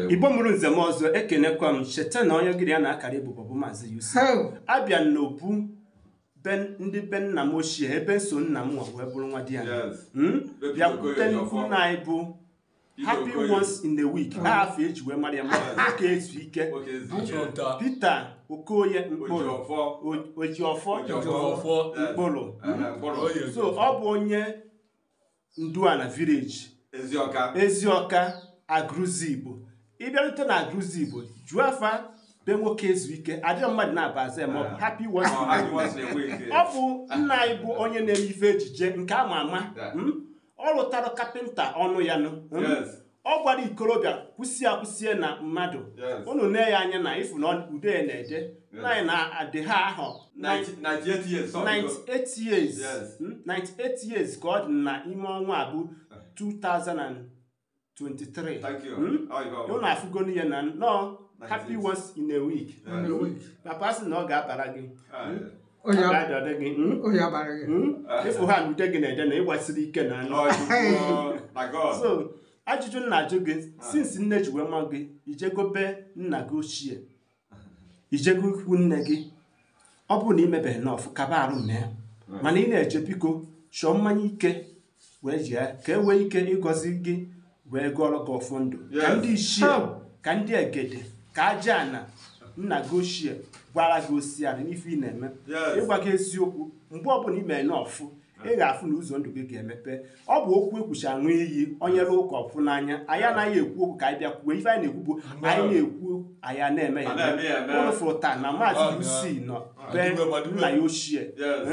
Igbo mụrụ nzem ọzọ, ekenekwa m. Cheta na onye gịrị ya na-akara ebubo bụ Maazị Yusuf. Abịa n'obu ndị be nna m ochie, ebe nso nna m nwa wee bụrụ nwa di ya. Bịakwute nnukwu nna anyị bụ Happy Once in a Week, afọ eji wee mara ya nwoke ezu ike, Peter Okoye Mkpụrụ, Ojiọfọ Mkpụrụ. So ọ bụ onye Nduana village, Ezioka, Agụrụzigbo. Ịbịarute na Agụrụzigbo, jụọ afa be nwoke ezu ike, adịrọ mmadụ na-aba aza ma ọ bụ Happy Once in a Week. Ọ bụ nna anyị bụ onye na-eme ife ejije nke ama ama. Ọ rụtara kapịnta ọnụ ya nụ. Ọ gwara ikorobịa kwụsị akwụsịe na mmadụ. Unu nee ya anya na ịfụ na ude ya na-ede. Nna anyị na-adị ha ahụ 98 years. 98 years ka ọ dị na ime ọnwa a bụ 2023. Unu afụgonu ya na nnọọ Happy Once in a Week. Papa sị na ọ ga-abara gị. Ịfụ ha na ude gị na-ede na ịgbasiri ike na anụ. So ajụjụ nna ajụ gị, since nne ji wee ma gị, ijego be nna gị ochie, ijego ikwu nne gị, ọ bụrụ na imebeghị n'ọfụ kaba arụ mee, mana ị na-eje biko chọọ mmanya ike wee ji ya ka e wee ike ịgọzi gị wee gụọrọ gị ọfụ ndụ, ka ndị ichie, ka ndị egede, ka aja ana nna gị ochie gwara gị osiarị n'ife ị na-eme. Ịgwa gị eziokwu, mgbe ọbụla ị mere n'ọfụ, ị ga-afụ na ụzọ ndụ gị ga-emepe. Ọ bụ okwu ekwuchi aṅụ iyi, onye rụọ ụka ọfụ n'anya. Anyị anaghị ekwu okwu ka anyị bịa kwuo ife anyị na-ekwu bụ anyị na-ekwu anyị na-eme ya. Ụlụ fụrụ taa na Maazị UC nọ be nna ya ochie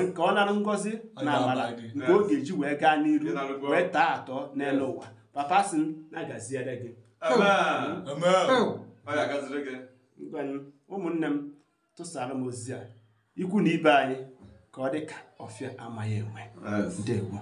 nke ọ nara ngọzi na amara nke ọ ga-eji wee gaa n'iru wee taa atọ n'elu ụwa. Papa sị m na-agaziere gị. Ụmụnne m, tụsara m ozi a ikwu na ibe anyị ka ọ dị ka ọfịa amaghị enwe. Ndewo.